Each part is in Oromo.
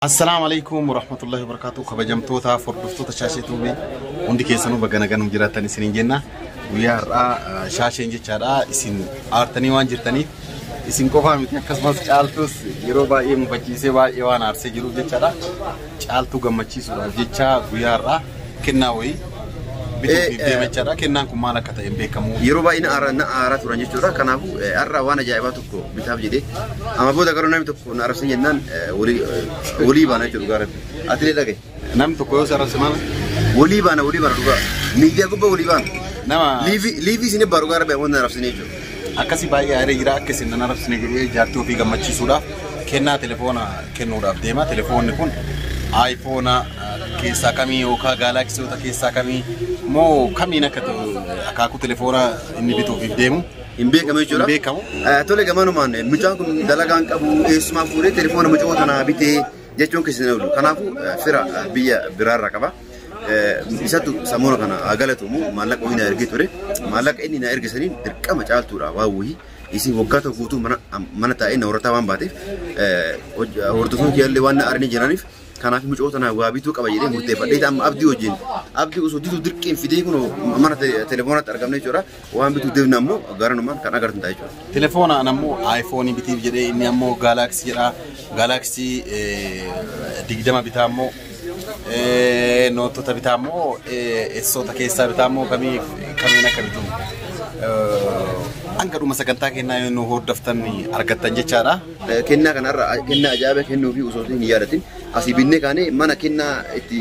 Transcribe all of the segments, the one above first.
Assalaamu alaikum warahmatullahi wabarakatuh. Kabajamtoota hordoftoota Shaashee Tuubii hundi keessanuu baga nagaan nu jiraattan isiniin jenna. Guyyaa har'aa Shaasheen jechaadha isin aartanii waan jirtaniif isin qofaa miti akkasumas Caaltuus yeroo baay'ee mufachiisee baay'ee waan aarsee jiruuf jechaadha. Caaltuu gammachiisuudhaaf jecha guyyaa har'aa kennaa wayii bituuf deema jechaadha. Kennaan kun maal akka ta'e hin beekamu. Yeroo baay'ee na aaraa turan jechuudha. Kanaafuu har'a waan ajaa'ibaa tokko bitaaf jedhee amma booda garuu namni tokko na arrabsan jennaan walii baana jechuudha dhugaa rabbi. Ati illee dhagaye. Namni tokko yoo si arrabse maal? Walii baana walii baana dhugaa. Miidiyaa gubbaa walii baana. Nama Liivii isin ebbaa dhugaa rabbi amma na arrabsanii jechuudha. Akkasii baay'ee aaree jira akka isin nan arrabsine godhee jaartii ofii gammachiisuudhaaf kennaa telefoona kennuudhaaf deema. Telefoonni kun aayifoona keessaa kamii yookaan gaalaksiyoota keessaa kamii moo kamiin akka ta'u akaakuu telefoona inni bituufiif deemu Hin beekamu jechuudha. Hin beekamu. Tole gamanumaan mucaan kun dalagaa hin qabu eessumaa fuudhee telefoona mucaa tanaa bitee jechuun keessan oolu. Kanaafuu fira biyya biraarraa qaba. Isatu sammuna kana haa galatuumu maallaqa wayii na ergee ture. Maallaqa inni na erge saniin dirqama Caaltuudha waan wayii isin waggaa tokko guutuu mana taa'ee na horataa waan baateef hordoftoonni kiyyaallee waan na aaranii jiraniif kanaaf mucoo tana waa bituu qaba jedhee murteeffadhee amma abdii wajjin abdii osoo diduu dirqiin fidee kun mana telefoonatti argamne jechuudha. Waan bituu deemne ammoo garanumaan kan agartan ta'a jechuudha. Telefoona an ammoo iPhone bitiif jedhee inni ammoo Galaxy jedha. Galaxy 20 bitaa ammoo nootota bitaa ammoo essoota keessaa bitaa ammoo kamii kamiin akka bitu hanga dhuma sagantaa kennaa yoo nu hordoftan argattan jechaadha. Kennaa kanarra kennaa ajaa'iba kennuu fi osoo hin yaadatin asii binnee kaanee mana kennaa itti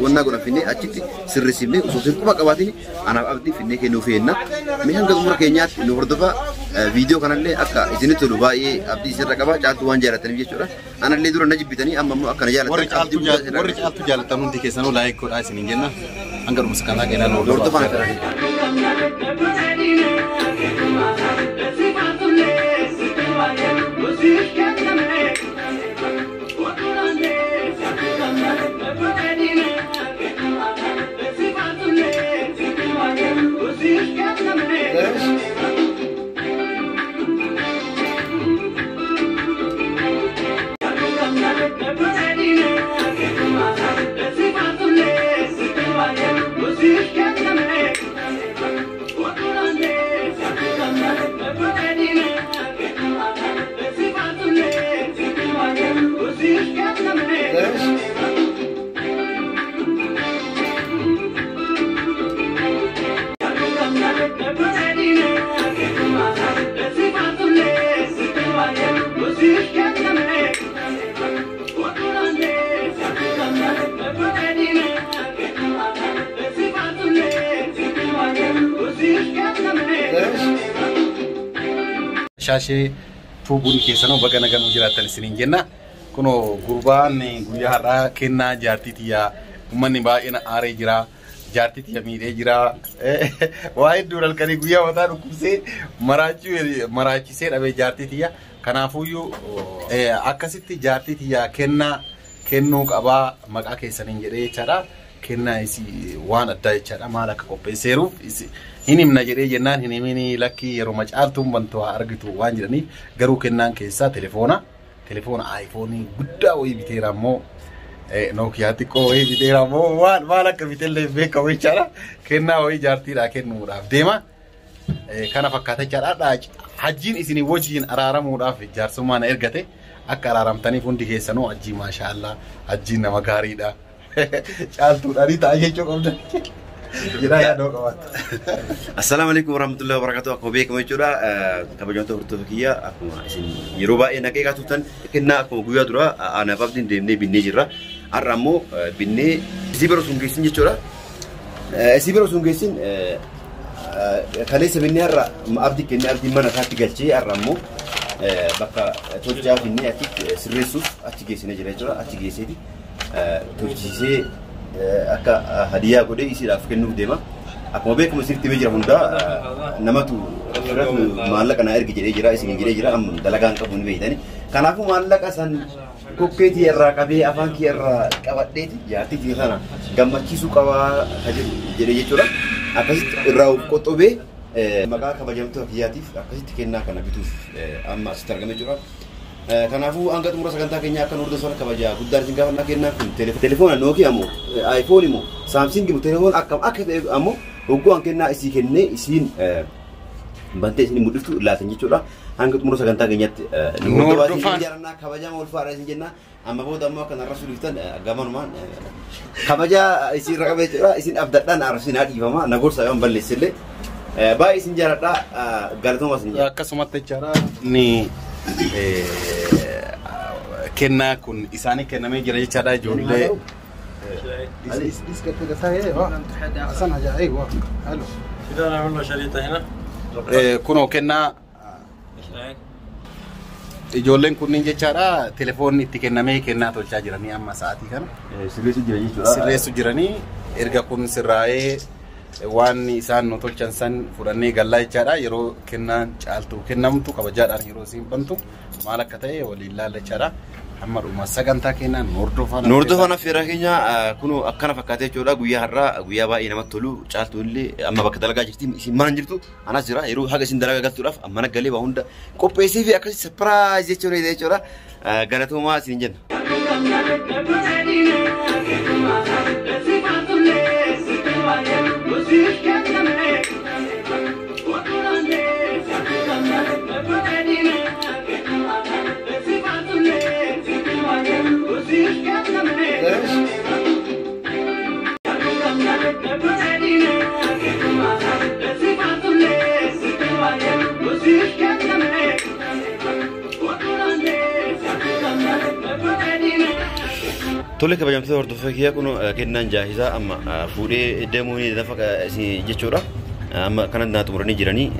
wannaa godhan finnee achitti sirreessifnee osoo hin quba qabaatin anaaf abdii finnee kennuu fi henna. Mee hanga xumura keenyaatti nu hordofaa viidiyoo kanallee akka isinitti tolu baay'ee abdii isinirra qaba Caaltuu waan jaalataniif jechuudha. Anallee dura na jibbitanii amma immoo akka na Warri jaalatan abdii Caaltuu guddaa isinirra warri qaba. Caaltuu jaalatan hundi keessanuu like godhaa isiniin jenna. Hanga dhuma sagantaa keenyaa nu hordofaa. Hordofaa. Shaashee Tuubuun keessanuu baga nagaan nu jiraattan isiniin jenna. Kunoo gurbaan guyyaa har'aa kennaa jaartii tiyyaa uummanni baay'een aaree jira. Jaartii tiyya miidhee jira. Waa hedduu halkanii guyyaa mataa dhukkubsee maraachisee dhabee jaartii tiyya. Kanaafuyyuu akkasitti jaartii tiyyaa kennaa kennuu qabaa maqaa keessaniin jedhee jechaadha. Kennaa isii waan addaa jechaadha. Maal akka qopheesseeruuf hin himna jedhee jennaan hin himini lakkii yeroo Caaltuun bantu haa argitu waan jedhaniif garuu kennaan keessaa telefoona. Telefoona aayifoonii guddaa wayii biteera ammoo Nookiyaa xiqqoo wayii biteera ammoo waan maal akka bitellee hin beekamu jechaadha. Kennaa wayii jaartiidhaa kennuudhaaf deema. Kana fakkaata jechaadha. Hajjiin isinii wajjin araaramuudhaaf jaarsummaa na ergate akka araaramtaniif hundi keessanuu hajjii maashaallah hajjiin nama gaariidha. Caaltuudhaan ta'a jechuu qabda. Jedhaa yaadoo qabaata. Assalaamu alaikum warahmatullahi wabarakatuh. Akkuma beekamu jechuudha kabajamtoota hordoftoota kiyya akkuma isin yeroo baay'ee na qeeqaa turtan kennaa akkuma guyyaa dura anaaf abdiin deemnee binnee jirra. Har'a ammoo binnee isii bira osoo hin geessin jechuudha. Isii bira osoo hin geessin kaleessa binnee har'a abdii kennee abdiin mana isaatti galchee har'a ammoo bakka tolchaa finnee achitti sirreessuuf achi geessinee jira jechuudha. Achi geesseeti tolchisee akka hadiyyaa godhee isiidhaaf kennuuf deema. Akkuma beekamu isinitti himee jira hundaa namatu firatu maallaqa naa ergi jedhee jira isin jedhee jira amma dalagaa hin qabu ni beektani. Kanaafuu maallaqa san kokkee tiyya irraa qabee afaan kiyya irraa qabadheeti jaartii tiyya sana gammachiisuu qabaa ka jedhu jedhee jechuudha. Akkasitti irraa of qoxxobee maqaa kabajamtoota kiyyaatiif akkasitti kennaa kana bituuf amma asitti argamee jira. Kanaafuu hanga xumura sagantaa keenyaa akka nu hordofan kabajaa guddaan isin gaafannaa kennaan kun telefoona Nokia moo iPhone moo Samsung moo telefoona akkam akka ta'e ammoo hogguu an kennaa isii kennee isiin bantee isin mul'iftu laatan jechuudha. Hanga xumura sagantaa keenyaatti nu hordofaa isin jaalannaa kabajama ulfaadha isin jenna. Amma booda ammoo akka narra suuliftan gamanumaan kabajaa isin irra qaba jechuudha. Isin abdadhaan arrabsiin haa dhiifama na gorsa yoon balleessillee. Baay'ee isin jaaladha galatooma isin jaalladha. Akkasumatti jechaadha ni kennaa kun isaanii kennamee jira jechaadha ijoollee. كده نعمل له شريطه هنا. Kunoo kennaa ijoolleen kunniin jechaadha telefoonni itti kennamee kennaa tolchaa jiranii amma sa'aatii kana. Sirreessu jira jechuudha. Sirreessu jiranii erga kun sirraa'ee waan isaan nu tolchan san fudhannee gallaa jechaadha. Yeroo kennaan caaltuu kennamtu kabajaadhaan yeroo isiin bantu maal akka ta'e waliin laalla jechaadha. Hamma dhuma sagantaa kennaan nu hordofaa. Nu hordofaan affeeraa keenya kun akkana fakkaatee jechuudha. Guyyaa har'aa guyyaa baay'ee namatti tolu. Caaltuun illee amma bakka dalagaa jirti. Isin mana hin jirtu. Anas jira. Yeroo haga isin dalagaa galtuudhaaf mana galee waa hunda qopheessee fi akkasii surprise jechuudha jechuudha. Galatoomaa isin jenna. Tole kabajamtoota hordoftoota kiyyaa kun kennaan jaahisaa amma fuudhee deemuu ni lafa jechuudha. Amma kana naa xumuranii jiranii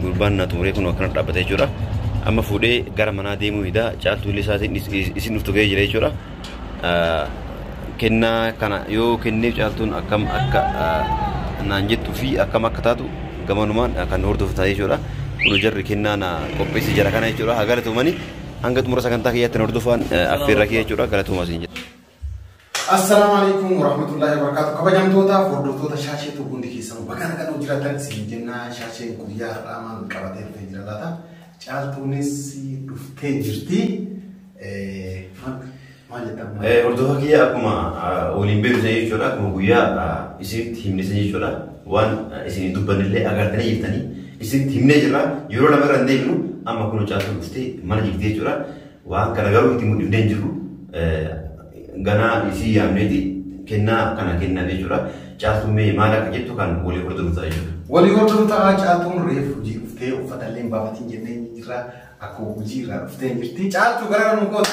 gurbaan naa xumuree kun akkana dhaabbata jechuudha. Amma fuudhee gara manaa deemuu hidhaa caaltuu illee isaatiin isin dhuftu ga'ee jira jechuudha. Kennaa kana yoo kenneef caaltuun akkam akka naan jettuu fi akkam akka taatu gamanumaan kan hordoftu taate jechuudha. Kun jarri kennaa na qopheessi jara kana jechuudha. Haa galatoomanii hanga xumura sagantaa kiyyaatti hordofaan affeerra kiyya jechuudha. Galatoomaa isin jedha. Assalaamu alaikum warahmatullahi wabarakatuh. Kabajamtoota hordoftoota Shaashee Tuubii hundi keessanuu bakka nagaan jiraatan isin jenna. Shaasheen guyyaa har'aa maal qabatee dhufee jira laata? Caaltuunis dhuftee jirti. Maal jettan? Hordofaa kiyya akkuma waliin beektan jechuudha. Akkuma guyyaa isinitti himne jechuudha. Waan isin dubbannillee agartanii jirtanii isinitti himnee jirra. Yeroo lama irra hin deemnu amma kun caaltuun dhuftee mana jirti jechuudha. Waan kana garuu itti mul'ifnee hin jirru. Ganaa isii yaamneeti kennaa kana kennaa jechuudha. Caaltuun mee maal akka jettu kan walii hordoftu ta'a jechuudha. Walii hordoftu ta'a. Caaltuun reefu hojii dhuftee uffata illee hin baafatiin jennee jirra. Akkuma hojii irraa dhuftee jirti. Caaltuu gara nu gootu.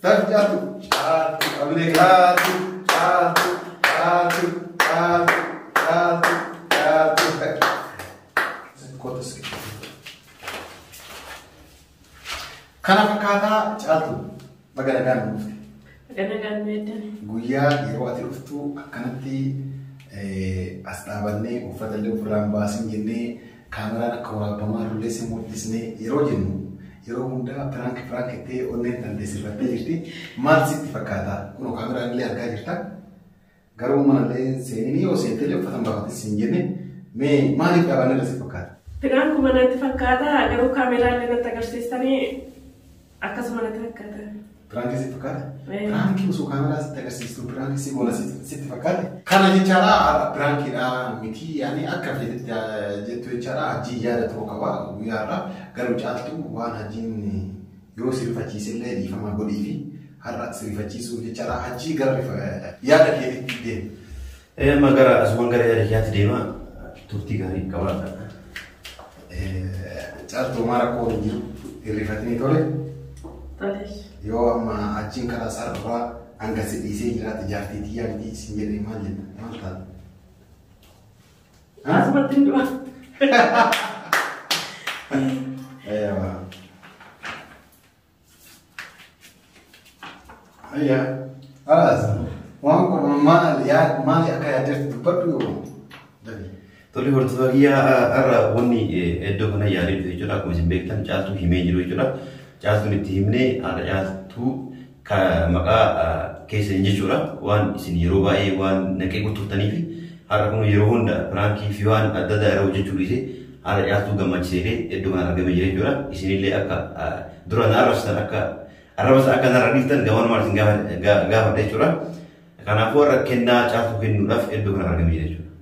Tafi caaltuu. Caaltuu qabilee caaltuu caaltuu caaltuu caaltuu caaltuu caaltuu. Kootus. Kana fakkaataa caaltuu baga nagaan nu dhufte. Guyyaa yeroo ati dhuftu akkanatti as dhaabannee uffata illee ofirraa hin baasin jennee kaameraan akka waraabamaa jirullee si mul'isnee yeroo jennu yeroo hundaa piraank piraank jettee onneen tantee sirrattee jirti. Maal sitti fakkaata? Kunoo kaameraan illee argaa jirta. Garuu manallee seeninii yoo seente illee uffata hin baafatin siin jenne mee maaliif dhaabannee irra si fakkaata? Piraankuma natti fakkaata garuu kaameraan illee natti agarsiistanii akkasuma natti fakkaata. Piraankii sitti fakkaata? Piraankii osoo kaameraa sitti agarsiistu piraankii si goona sitti fakkaate? Kana jechaadha piraankiidha miti yaani akka feetetti jettu jechaadha hajjiin yaada ta'uu qaba guyyaa har'aa garuu caaltuu waan hajjiin yoo si rifachiise illee dhiifama godhii fi har'a si rifachiisuuf jechaadha hajjii gara yaada keetitti deema. Amma gara asumaan gara yaada keetti deema turtii gaarii qabaadha. Caaltuu maal rakkoo hin jiru hirrifatanii tole? Tole. Yoo amma achiin karaa isaa irraa hanga si dhiisee jiraate jaartii tiyyaa miti isin jedhee maal jenna? Maal taata? Asumatti hin du'a. Eeyyama. Ayyaa. Alaas. Waan kun maal yaa maal akka yaaddeertu dubbadhu yoo dabi. Tole hordofaa kiyyaa har'a wanni iddoo kana yaalee dhufe jechuudha. Akkuma isin beektan caaltuu himee jiru jechuudha. Caaltuun itti himnee haadha caaltuu maqaa keessan jechuudha. Waan isin yeroo baay'ee waan naqee guutuftanii fi har'a kun yeroo hunda piraankii fi waan adda addaa yeroo hojjechuu dhiise Har'a Caaltuu gammachiisee iddoo kana argamee jira jechuudha. Isinillee akka dura na arrabsitan akka arrabsa akka narra dhiiftan gamanumaan isin gaafadha jechuudha. Kanaafuu har'a kennaa Caaltuu kennuudhaaf iddoo kana argamee jira jechuudha.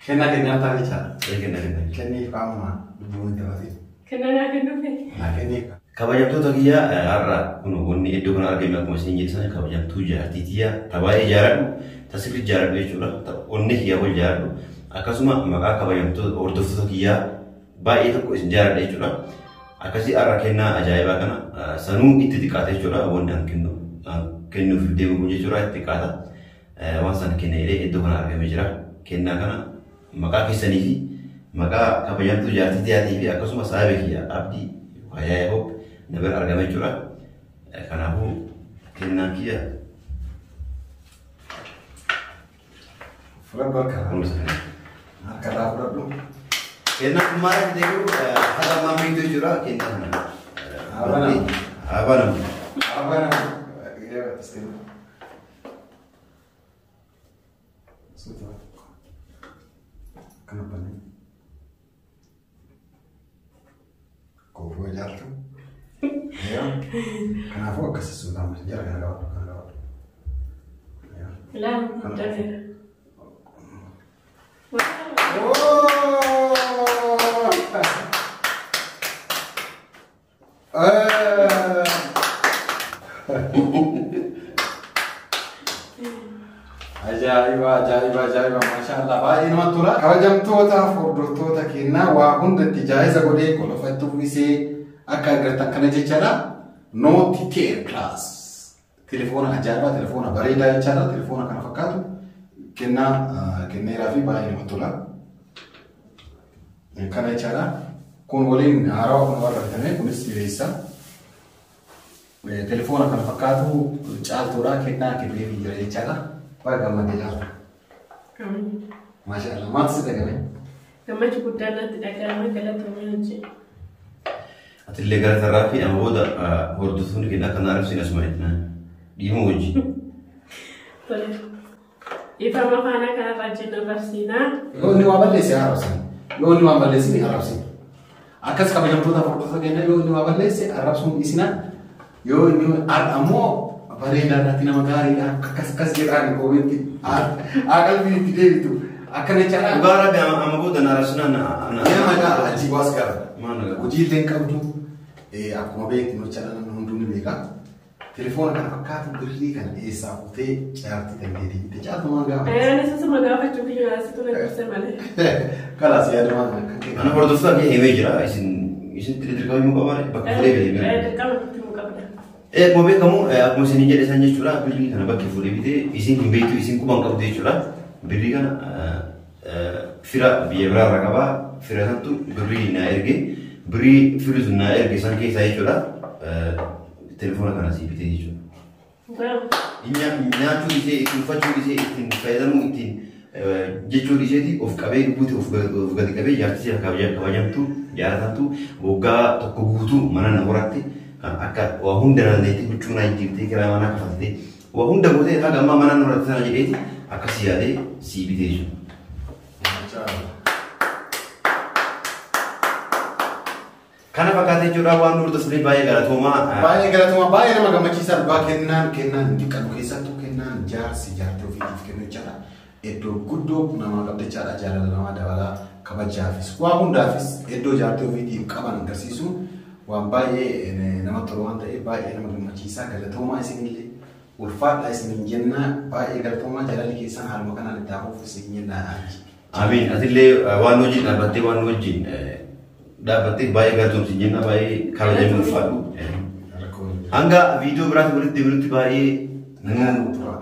Kennaa kennaa ta'a jechaadha. Kennaa kennaa. Kenniif qaamuma lubbuun itti baasee. Kennaa naa kennuufi. Naa kenniif. Kabajamtoota kiyyaa har'a kun wanni iddoo kana argame akkuma isin jettan kabajamtuu jaartii tiyyaa ta baay'ee jaaladhu ta sirri jaaladhu jechuudha. Onnee kiyyaa wal jaaladhu akkasuma maqaa kabajamtoota hordoftoota kiyyaa baay'ee tokko isin jaaladha jechuudha. Akkasii har'a kennaa ajaa'ibaa kana sanuu itti xiqqaata jechuudha. Wanni an kennu kennuuf deemu kun jechuudha itti xiqqaata. Waan sana kenna jedhee iddoo kana argamee jira. Kennaa kana maqaa keessanii fi maqaa kabajamtuu jaartii tiyyaatii fi akkasuma saahiba kiyya Abdii Yaayyaa Yaaqoob na bira argame jechuudha. Kanaafuu kennaan kiyya Fudhadhu harka. kunuunsa kana. Harkarraa fudhadhu. Kennaan kun maal akka ta'e garuu haga ammaa beektu jechuudha kennaa kana. Abana. Abana. Abana. Kana banee. Koofuu ijaartu. Kanaafuu akkas suutaan jara kana qabadhu kana qabadhu. Ilaalu guddateera. Ajaa'iba ajaa'iba ajaa'iba maashaallah baay'ee namatti tola. Kabajamtootaaf hordoftoota kennaa waa hundatti jaayiza godhee kolofatti uwwisee akka agartan kana jechaadha. Note 10 Plus. Telefoona ajaa'ibaa telefoona bareedaa jechaadha. Telefoona kana fakkaatu kennaa kenneeraa fi baay'ee namatti tola. Kana jechaadha. Kun waliin haarawaa kun warra bitame kunis dhiyeessa. Telefoona kana fakkaatu Caaltuudha kennaa kenneefii jira jechaadha. Baga gammadde Caaltu. Maashaallah maaltu si dhagame? Gammachuu guddaan natti dhaga'ame galatoomii hojii. Atillee gara tarraa fi amma booda hordoftoonni keenya akka na arrabsin asuma dhiifama hojii. Tole. Ifama faana kanarraa jenna barsiinaa. Yoo inni waa balleesse arrabsin. Yoo inni waa balleesse ni arrabsin. Akkas kabajamtoota hordoftoota keenya yoo inni waa balleesse arrabsuun dhiisina. Yoo inni ammoo bareedaadhaatti nama gaariidha akkas akkas jedhaan koometti qalbii itti deebitu akkana jechaadha. Dhugaa rabbi amma booda na arrabsinaa na. Nama maqaa achi waas gaafata. Maal na gaafata? Hojii illee hin qabdu akkuma beeknu jechaadha namni hunduu ni beeka. Telefoona kana fakkaatu birrii kana eessaa fuutee jaartii dandeettii bitte Caaltu maal gaafata? Ani sasuma gaafachuu biyya asitu na dursee malee. Kalaas yaaduma kan kee. Ana hordoftoota kiyya himee jira isin isin dirqama himuu qabaa bakka fuudhee bite birrii. Dirqama nutti himuu qabda. Akkuma beekamu akkuma isin jedhe san jechuudha birrii kana bakki fuudhee bitee isin hin beektu isin quban qabdu jechuudha. Birrii kana fira biyya biraa irraa qabaa fira santu birrii naa erge birrii firri sun naa erge san keessaa jechuudha. Telefoona kana sii bitee jechuudha. Nyaachuu ishee ittiin uffachuu ishee ittiin fayyadamuu ittiin jechuu isheeti of qabee lubbuuti of gadi qabee jaartii ishee kabajamtu jaalatamtu waggaa tokko guutuu mana na horatte kan akka waa hunda dandeettee huccuu naa jijjiirtee kiraa manaa kafaltee waa hunda gootee haga ammaa mana na horatte sana jedheeti akkas yaadee sii bitee jechuudha. Kana fakkaatee jechuudha waan nu hordofanii baay'ee galatoomaa. Baay'ee galatoomaa baay'ee nama gammachiisaa dhugaa kennaan kennaan hin xiqqaatu keessattuu kennaan jaarsi jaartii ofiitiif kennu jechaadha. Iddoo guddoo namaa qabda jechaadha jaalala namaa dabalaa kabajaafis waa hundaafis iddoo jaartii ofiitiif qaban agarsiisuun waan baay'ee namatti tolu waan ta'eef baay'ee nama gammachiisaa galatoomaa isinillee ulfaadha isiniin jennaa baay'ee galatoomaa jaalalli keessan haaluma kanaan itti hafuuf isin jennaa. Amiin atillee waan wajjin dhaabbattee waan wajjin dhaabbattee baay'ee galatoomsi jenna baay'ee kabajamee ulfaadhu. Hanga viidiyoo biraatti walitti deebinutti baay'ee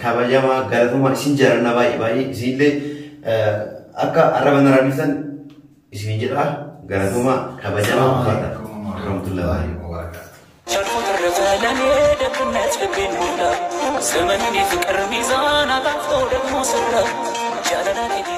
kabajamaa galatoomaa isin jaalannaa baay'ee baay'ee isinillee akka arraba narraa dhiiftan isinin jedha galatoomaa kabajamaa ulfaadha. Warahmatullahi wabarakatuh. ዘመኑን የፍቅር ሚዛን አጣፍጦ ደግሞ ሰራ ጃለላት።